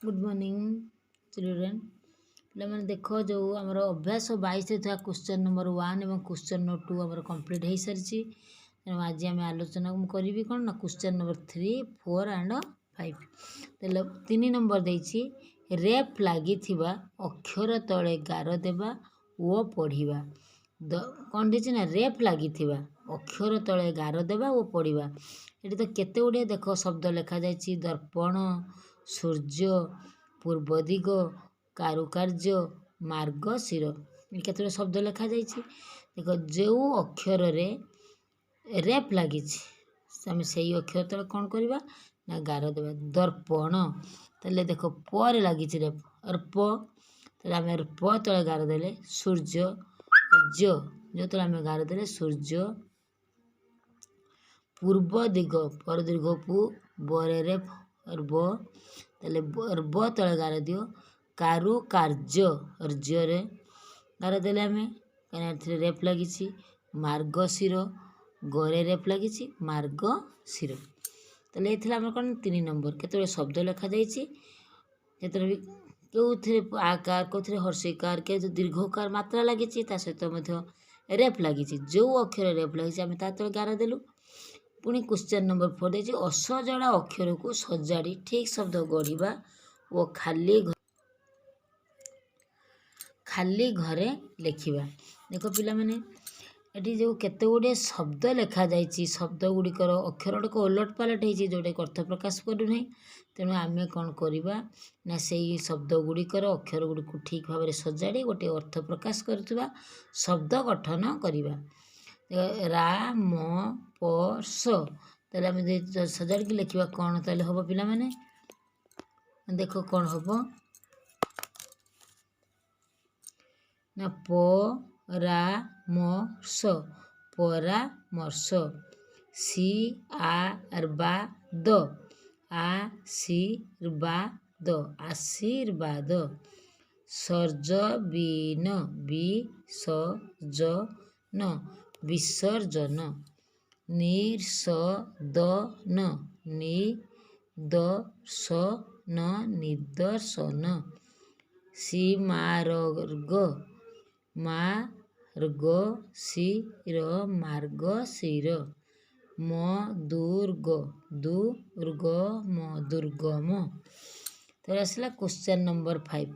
Good morning children. ପିଲାମାନେ ଦେଖ, ଯେଉଁ ଆମର ଅଭ୍ୟାସ 22ରେ ଥିବା କ୍ୱେଶ୍ଚନ୍ ନମ୍ବର 1 ଏବଂ କ୍ୱେଶ୍ଚନ୍ ନମ୍ବର 2 ଆମର କମ୍ପ୍ଲିଟ୍ ହେଇସାରିଛି। ତେଣୁ ଆଜି ଆମେ ଆଲୋଚନା ମୁଁ କରିବି କ'ଣ ନା କ୍ୱେଶ୍ଚନ୍ ନମ୍ବର 3, 4 ଆଣ୍ଡ 5। ତାହେଲେ 3 ନମ୍ବର ଦେଇଛି ରେଫ୍ ଲାଗିଥିବା ଅକ୍ଷର ତଳେ ଗାର ଦେବା ଓ ପଢ଼ିବା। କ'ଣ ଦେଇଛି ନା ରେଫ୍ ଲାଗିଥିବା ଅକ୍ଷର ତଳେ ଗାର ଦେବା ଓ ପଢ଼ିବା। ଏଠି ତ କେତେ ଗୁଡ଼ିଏ ଦେଖ ଶବ୍ଦ ଲେଖାଯାଇଛି: ଦର୍ପଣ, ସୂର୍ଯ୍ୟ, ପୂର୍ବ ଦିଗ, କାରୁକାର୍ଯ୍ୟ, ମାର୍ଗଶିର। କେତେ ଗୁଡ଼ିଏ ଶବ୍ଦ ଲେଖାଯାଇଛି ଦେଖ। ଯେଉଁ ଅକ୍ଷରରେ ରେଫ୍ ଲାଗିଛି, ଆମେ ସେଇ ଅକ୍ଷର ତଳେ କ'ଣ କରିବା ନା ଗାର ଦେବା। ଦର୍ପଣ, ତାହେଲେ ଦେଖ ପରେ ଲାଗିଛି ରେଫ୍ ପ, ତାହେଲେ ଆମେ ପ ତଳେ ଗାର ଦେଲେ। ସୂର୍ଯ୍ୟ, ଜ ଯେଉଁ ତଳେ ଆମେ ଗାର ଦେଲେ ସୂର୍ଯ୍ୟ। ପୂର୍ବ ଦିଗ, ପର ଦୀର୍ଘ ପୁ, ବରେ ରେଫ୍ ବ, ତାହେଲେ ବ ତଳେ ଗାର ଦିଅ। କାରୁକାର୍ଯ୍ୟ, ର୍ଯ୍ୟରେ ଗାର ଦେଲେ ଆମେ, କାହିଁକିନା ଏଥିରେ ରେଫ୍ ଲାଗିଛି। ମାର୍ଗଶିର, ଗରେ ରେଫ୍ ଲାଗିଛି, ମାର୍ଗଶିର। ତାହେଲେ ଏ ଥିଲା ଆମର କ'ଣ 3 ନମ୍ବର। କେତେବେଳେ ଶବ୍ଦ ଲେଖାଯାଇଛି, ଯେତେବେଳେ ବି କେଉଁଥିରେ ଆକାର, କେଉଁଥିରେ ହର୍ଷିକାର, କେଉଁଥିରେ ଦୀର୍ଘକାର ମାତ୍ରା ଲାଗିଛି, ତା ସହିତ ମଧ୍ୟ ରେଫ୍ ଲାଗିଛି। ଯେଉଁ ଅକ୍ଷର ରେଫ୍ ଲାଗିଛି, ଆମେ ତା ତଳେ ଗାର ଦେଲୁ। ପୁଣି କ୍ୱେଶ୍ଚନ୍ ନମ୍ବର 4 ଦେଇଛି ଅସଜଡ଼ା ଅକ୍ଷରକୁ ସଜାଡ଼ି ଠିକ୍ ଶବ୍ଦ ଗଢ଼ିବା ଓ ଖାଲି ଘରେ ଲେଖିବା। ଦେଖ ପିଲାମାନେ, ଏଠି ଯେଉଁ କେତେ ଗୁଡ଼ିଏ ଶବ୍ଦ ଲେଖାଯାଇଛି, ଶବ୍ଦ ଗୁଡ଼ିକର ଅକ୍ଷର ଗୁଡ଼ିକ ଓଲଟ ପାଲଟ ହେଇଛି, ଯେଉଁଟାକି ଅର୍ଥ ପ୍ରକାଶ କରୁନାହିଁ। ତେଣୁ ଆମେ କ'ଣ କରିବା ନା ସେଇ ଶବ୍ଦ ଗୁଡ଼ିକର ଅକ୍ଷର ଗୁଡ଼ିକୁ ଠିକ୍ ଭାବରେ ସଜାଡ଼ି ଗୋଟିଏ ଅର୍ଥ ପ୍ରକାଶ କରୁଥିବା ଶବ୍ଦ ଗଠନ କରିବା। ରା ମ ପ ସ, ତାହେଲେ ଆମେ ଯଦି ସଜାଡ଼ିକି ଲେଖିବା କ'ଣ ତାହେଲେ ହେବ? ପିଲାମାନେ ଦେଖ, କ'ଣ ହେବ ନା ପ ରା ମ ସ, ପରାମର୍ଶ। ସି ଆ ବା ଦ, ଆ ସି ବା ଦ, ଆଶୀର୍ବାଦ। ସର୍ଜ ବିନ, ବି ସ ଜ ନ, ବିସର୍ଜନ। ନିର୍ଷଦନ, ନି ଦ ସ ନ, ନିଦର୍ଶନ। ସୀମାରଗ, ମା ର୍ଗ ଶିର, ମାର୍ଗଶିର। ମ ଦୁର୍ଗ, ଦୁ ର୍ଗ ମ, ଦୁର୍ଗମ। ତାପରେ ଆସିଲା କ୍ୱେଶ୍ଚନ୍ ନମ୍ବର 5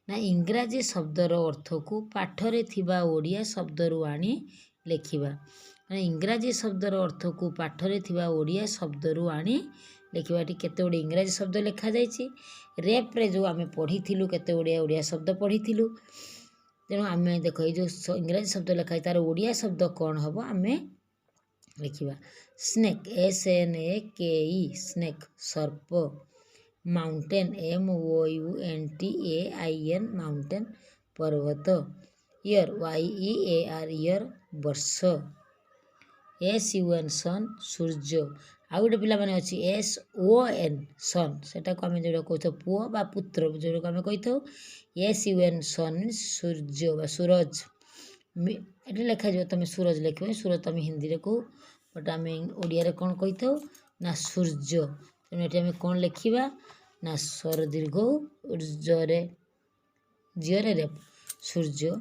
ନା ଇଂରାଜୀ ଶବ୍ଦର ଅର୍ଥକୁ ପାଠରେ ଥିବା ଓଡ଼ିଆ ଶବ୍ଦରୁ ଆଣି ଲେଖିବା। ମାନେ ଇଂରାଜୀ ଶବ୍ଦର ଅର୍ଥକୁ ପାଠରେ ଥିବା ଓଡ଼ିଆ ଶବ୍ଦରୁ ଆଣି ଲେଖିବା। ଏଠି କେତେ ଗୁଡ଼ିଏ ଇଂରାଜୀ ଶବ୍ଦ ଲେଖାଯାଇଛି। ରେପ୍ରେ ଯେଉଁ ଆମେ ପଢ଼ିଥିଲୁ, କେତେ ଗୁଡ଼ିଏ ଓଡ଼ିଆ ଶବ୍ଦ ପଢ଼ିଥିଲୁ। ତେଣୁ ଆମେ ଦେଖ, ଏଇ ଯେଉଁ ଇଂରାଜୀ ଶବ୍ଦ ଲେଖା ହେଇଛି, ତାର ଓଡ଼ିଆ ଶବ୍ଦ କ'ଣ ହେବ ଆମେ ଲେଖିବା। Snake, S N A K E, snake, Sarpa. Mountain, M O U N T A I N, mountain, ପର୍ବତ। Year, Y E A R, year, ବର୍ଷ। ଏସ୍ ୟୁ ଏନ୍, ସନ୍, ସୂର୍ଯ୍ୟ। ଆଉ ଗୋଟେ ପିଲାମାନେ ଅଛି ଏସ୍ ଓ ଏନ୍, ସନ୍, ସେଟାକୁ ଆମେ ଯେଉଁଟା କହୁଥାଉ ପୁଅ ବା ପୁତ୍ର ଯେଉଁଟାକୁ ଆମେ କହିଥାଉ। ଏସ୍ ୟୁ ଏନ୍, ସନ୍, ସୂର୍ଯ୍ୟ ବା ସୁରଜ। ଏଠି ଲେଖାଯିବ, ତୁମେ ସୁରଜ ଲେଖିବ। ସୁରଜ ତ ଆମେ ହିନ୍ଦୀରେ କହୁ, ବଟ୍ ଆମେ ଓଡ଼ିଆରେ କ'ଣ କହିଥାଉ ନା ସୂର୍ଯ୍ୟ। ତେଣୁ ଏଠି ଆମେ କ'ଣ ଲେଖିବା ନା ସ୍ୱର ଦୀର୍ଘ ଜରେ ଜିଅରେ ରେଫ୍, ସୂର୍ଯ୍ୟ।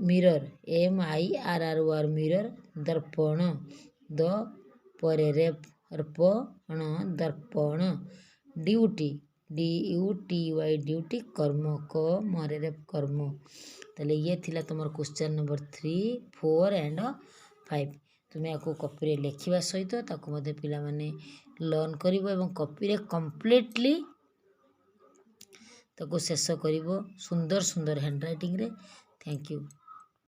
Mirror, M I R R O R, mirror, ଦର୍ପଣ। ଦ ପରେ ରେଫ୍ ପ ଣ, ଦର୍ପଣ। Duty, D U T Y, duty, କର୍ମ। କ ମରେ ରେଫ୍, କର୍ମ। ତାହେଲେ ଇଏ ଥିଲା ତୁମର କ୍ୱେଶ୍ଚନ୍ ନମ୍ବର 3, 4 ଆଣ୍ଡ 5। ତୁମେ ୟାକୁ କପିରେ ଲେଖିବା ସହିତ ତାକୁ ମଧ୍ୟ ପିଲାମାନେ ଲର୍ନ କରିବ ଏବଂ କପିରେ କମ୍ପ୍ଲିଟଲି ତାକୁ ଶେଷ କରିବ ସୁନ୍ଦର ସୁନ୍ଦର ହ୍ୟାଣ୍ଡ ରାଇଟିଂରେ। Thank you.